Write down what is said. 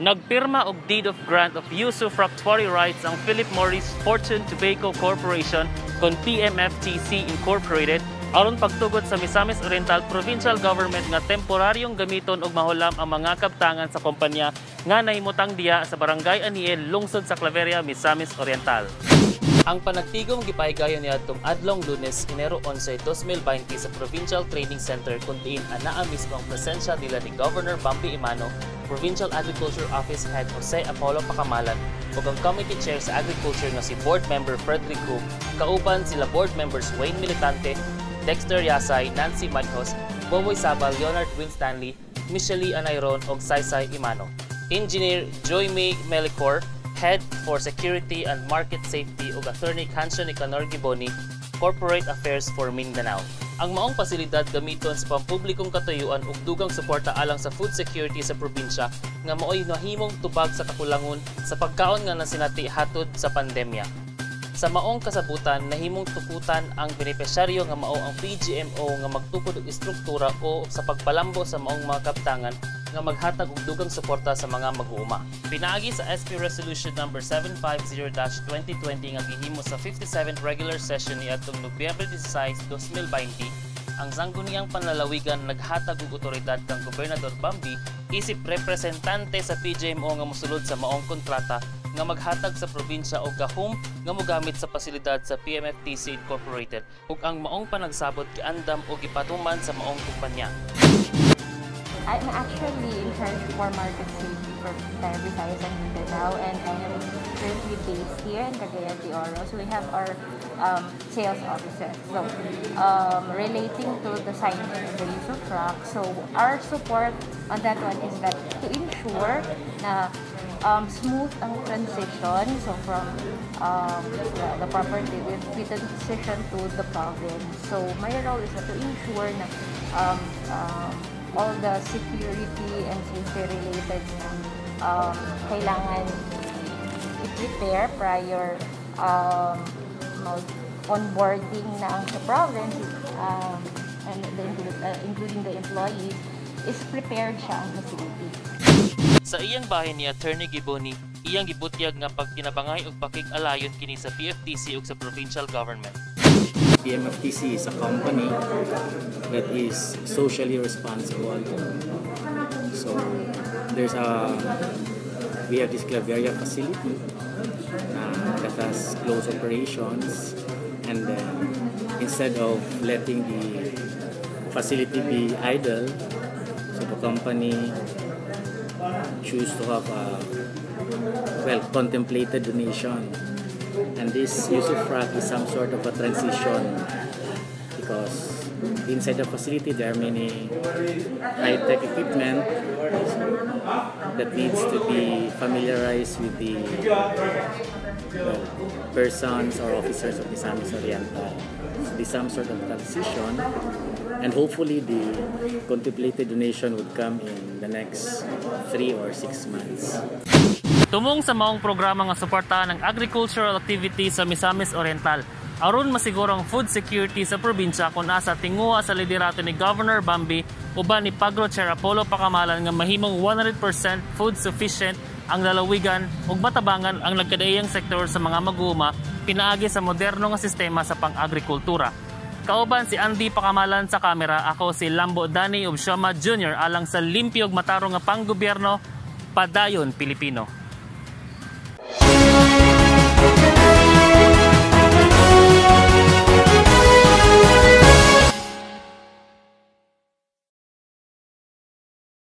Nagpirma og Deed of Grant of Usufructuary Rights ang Philip Morris Fortune Tobacco Corporation kon PMFTC Incorporated aron pagtugot sa Misamis Oriental Provincial Government nga temporaryong gamiton og mahulam ang mga kabtangan sa kompanya nga nahimutang diya sa Barangay Aniel, lungsod sa Claveria, Misamis Oriental. Ang panagtigom gipahigayon niadtong adlong Lunes, Enero 11, 2020 sa Provincial Training Center kung diin anaa mismo ang presensya nila ni Governor Bambi Emano, Provincial Agriculture Office Head Jose Apollo Pacamalan ug ang Committee Chair sa Agriculture nga si Board Member Frederick Hu, kauban sila Board Members Wayne Militante, Dexter Yasay, Nancy Madhos, Boboy Sabal, Leonard Winstanley, Michelle Anayron ug Saysay Emano. Engineer Joy May Melicor, Head for Security and Market Safety, ug Attorney Cancio Nicanor Giboni, Corporate Affairs for Mindanao. Ang maong pasilidad gamiton sa pampublikong katuyuan ug dugang suporta alang sa food security sa probinsya nga maoy nahimong tubag sa kakulangon sa pagkaon nga nasinati hatod sa pandemya. Sa maong kasabutan, nahimong tukutan ang benepisyaryo nga mao ang PGMO nga magtukod og istruktura o sa pagpalambo sa maong mga kabtangan nga maghatag og dugang suporta sa mga mag-uuma. Pinaagi sa SP Resolution number 750-2020 nga gihimo sa 57th regular session niadtong Nobyembre 16, 2020, ang Sangguniang Panlalawigan naghatag og otoridad kang Gobernador Bambi isip representante sa PGMO nga mosulod sa maong kontrata nga maghatag sa probinsya og gahom nga mogamit sa pasilidad sa PMFTC Incorporated, ug ang maong panagsabot giandam og gipatuman sa maong kumpanya. I'm actually in charge for market safety for entire Visayas and Mindanao, and I am currently based here in Cagayan de Oro. So we have our sales offices. So relating to the signing of the usufruct, so our support on that one is that to ensure na smooth ang transition, so from the property we transition to the province. So my role is that to ensure na all the security and safety related na kailangan i-prepare prior mag onboarding na ang sa province and including the employees is prepared siya ang facility. Sa iyang bahin ni Attorney Giboni, iyang gibutyag nga pagkinabangay og pakig-alayon kini sa PFTC ug sa provincial government. PMFTC is a company that is socially responsible. So there's a we have this Claveria facility that has closed operations, and then instead of letting the facility be idle, so the company choose to have a, well, contemplated donation, and this usufruct is some sort of a transition because inside the facility there are many high-tech equipment that needs to be familiarized with the, well, persons or officers of Misamis Oriental. So this some sort of transition, and hopefully the contemplated donation would come in the next 3 or 6 months. Tumong sa maong programa nga suportahan ang agricultural activity sa Misamis Oriental aron masiguro ang food security sa probinsya kung asa tinguha sa liderato ni Governor Bambi uban ni Pagro Chair Apollo Pacamalan nga mahimong 100% food sufficient ang lalawigan ug matabangan ang nagkadaiyang sektor sa mga mag-uuma pinaagi sa moderno nga sistema sa pang-agrikultura. Kauban si Andy Pacamalan sa kamera, ako si Lambo Dani Obsioma Jr. alang sa limpyo ug matarong nga panggobyerno, Padayon Pilipino.